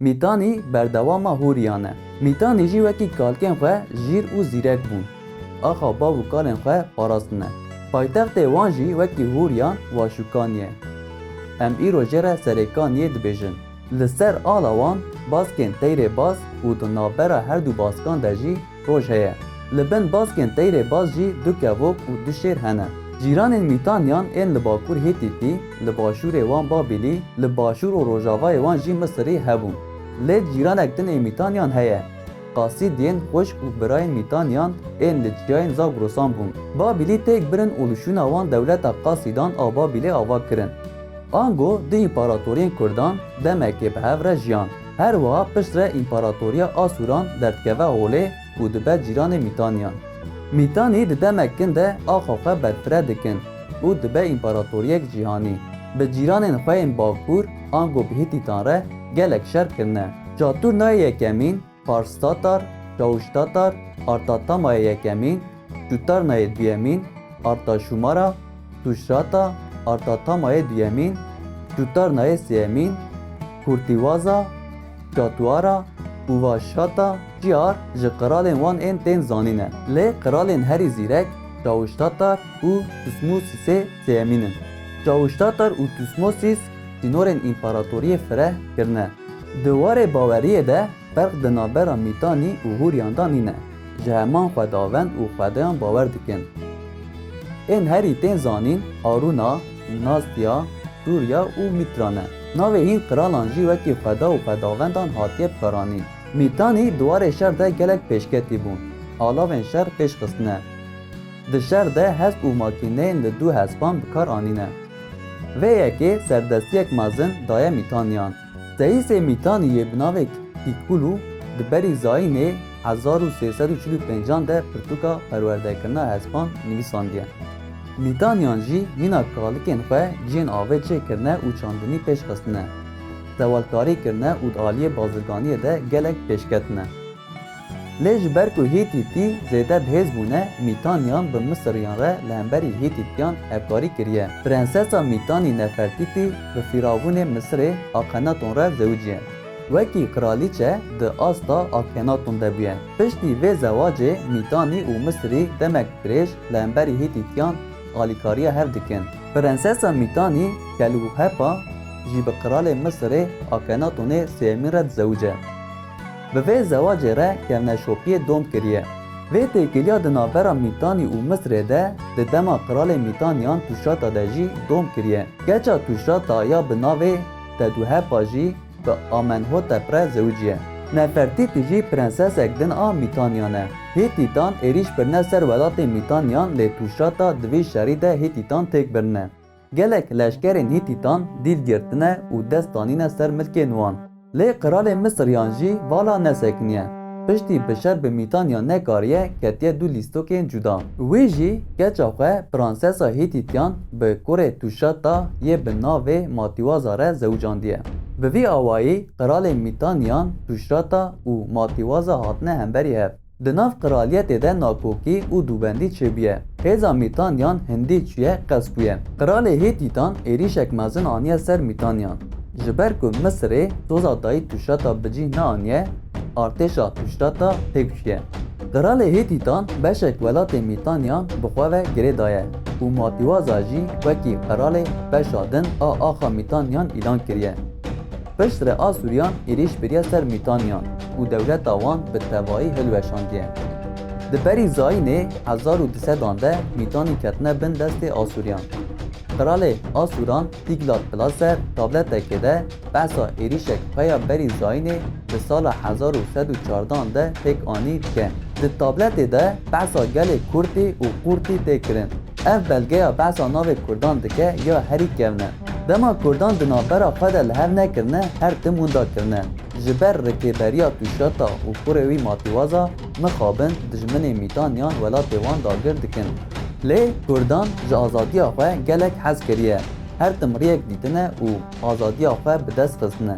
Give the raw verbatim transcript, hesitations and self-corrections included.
Mîtanî berdewama Hûriyan e. Mîtanî jî wekî kalikên xwe jîr û zîrek bûn. Axa bav û kalên xwe parastine. Paytextê wan jî wekî Hûriyan Vaşûkanî ye. Em îro jê re Serêkaniyê dibêjin. Li ser ala wan baskên teyrê baz û di navbera her du baskan de jî roj heye. Li bin baskên teyrê baz jî du kevok û du şêr hene. Cîranên Mîtaniyan ên li bakur Hîtîtî, li başûrê wan Babîlî, li başûr û rojavayê wan jî Misirî hebûn. Lê cîranek din ê Mîtaniyan heye. Qasîdiyên xwişk û birayên Mîtaniyan ên li çiyayên Zagrosan bûn. Babîlî têk birin û li şûna wan dewleta Qasîdan a Babîlê ava kirin. Ango du împaratoriyên Kurdan demekê bi hev re jiyan. Her wiha piştre împaratoriya Asûran derdikeve holê û dibe cîranê Mîtaniyan. Mîtanî di demek kin de axa xwe berfireh dikin û dibe împaratoriyek cîhanî. Bi cîranên xwe yên bakur ango bi Hîtîtan re gelek şer kirine. Çatûrnayê yekemîn, Pars Tatar, Çawûş Tatar, Arta Tamayê yekemîn, Çûtarnayê duyemîn, Arta Şûmara, Tûşrata, Arta Tamayê duyemîn, Çûtarnayê sêyemîn, Kurtîwaza, Çatuara û Vaşata Çiyar ji qiralên wan ên tên zanîn e. Lê qiralên herî zîrek Çawûş Tatar û Tusmosîsê sêyemîn in. Çawûş Tatar û Tusmosîs sînorên împaratoriyê fireh kirine. Di warê baweriyê de ferq di navbera Mîtanî û Hûriyan de nîne. Ji heman xwedavend û xwedayan bawer dikin. Ên herî tên zanîn Arûna, Nastiya, Sûriya û Mîtra ne. Navê hîn qiralan jî wekî xweda û xwedavendan hatiye bikaranîn. Mîtanî di warê şer de gelek pêşketî bûn. Alavên şer pêş xistine. Di şer de hesp û makîneyên li dû hespan bi kar anîne. Vê yekê serdestiyek mezin daye Mîtaniyan. Seyîsê Mîtanî yê bi navê Kîkulû di berî zayînê hezar û sê sed û çil û pêncan de pirtûka perwerdekirina hespan nivîsandiye. Mîtaniyan jî mîna kalikên xwe cihên avê çêkirine û çandinî pêş xistine. Sewalkarî kirine û di aliyê bazirganiyê de gelek pêşketine. Lê ji ber ku Hîtîtî zêde bi hêz bûne, Mîtaniyan bi Misiriyan re li hemberî Hîtîtiyan hevkarî kiriye. Prensesa Mîtanî Nefertîtî bi fîravûnê Misirê Akhenaton re zewiciye. Wekî qiralîçe di asta Akhenaton de bûye. Piştî vê zewacê Mîtanî û Misirî demek dirêj li hemberî Hîtîtiyan alîkariya hev dikin. Prensesa Mîtanî Kelûhepa jî bi qiralê Misirê Akhenatonê sêyemîn re dizewice. Bi vê zewacê re kevneşopiyê dom kiriye. Vê têkiliya di navbera Mîtanî û Misirê de di dema qiralê Mîtaniyan Tûşrata de jî dom kiriye. Keça Tûşrata ya bi navê Tedûhepa jî bi Amenhotep re zewiciye. Nefertîtî jî prensesek din a Mîtaniyan e. Hîtîtan êrîş birine ser welatê Mîtaniyan lê Tûşrata di vî şerî de Hîtîtan têk birine. Gelek leşkerên Hîtîtan dîl girtine û dest danîne ser milkên wan. Lê qiralê Misiriyan jî vala nesekiniye. Piştî bi şer bi Mîtaniyan nekariye, ketiye du lîstokên cuda. Wî jî keça xwe pransesa Hîtîtiyan bi kurê Tûşata yê bi navê Matîwaza re zewicandî ye. Bi vî awayî qiralên Mîtaniyan Tûşata û Matîwaza hatine hemberî hev. Di nav qiraliyetê de nakokî û dûbendî çêbûye. Hêza Mîtaniyan hindî çûye qez bûye. Qiralê Hîtîtan êrîşek mezin aniye ser Mîtaniyan. Ji ber ku Misirê soza dayî Tûşrata bi cih neaniye, artêşa Tûşrata têk çûye. Qiralê Hîtîtan beşek welatê Mîtaniyan bi xwe ve girê daye û Matîwaza jî wekî qiralê beşa din a axa Mîtaniyan îlan kiriye. Piştre Asûriyan êrîş kiriye ser Mîtaniyan û dewleta wan bi tevayî hilweşandiye. Di berî zayînê hezar û du sedan de Mîtanî ketine bin destê Asûriyan. Qiralê Asûran Tîglat Pilaser tabletekê de behsa êrîşek heya berî zayînê di sala hezar û sed û çardan de pêk anî dike. Di tabletê de behsa gelê Kurtî û Qurtî tê kirin. Ev belgeya behsa navê Kurdan dike ya herî kevn e. Dema Kurdan di navbera xwe de li hev nekirine, her tim winda kirine. Ji ber rikêberiya Tûşrata û kurê wî Matîwaza mixabin dijminê Mîtaniyan welatê wan dagir dikin. Lê Kurdan ji azadiya xwe gelek hez kiriye. Her tim riyek dîtine û azadiya xwe bi dest xistine.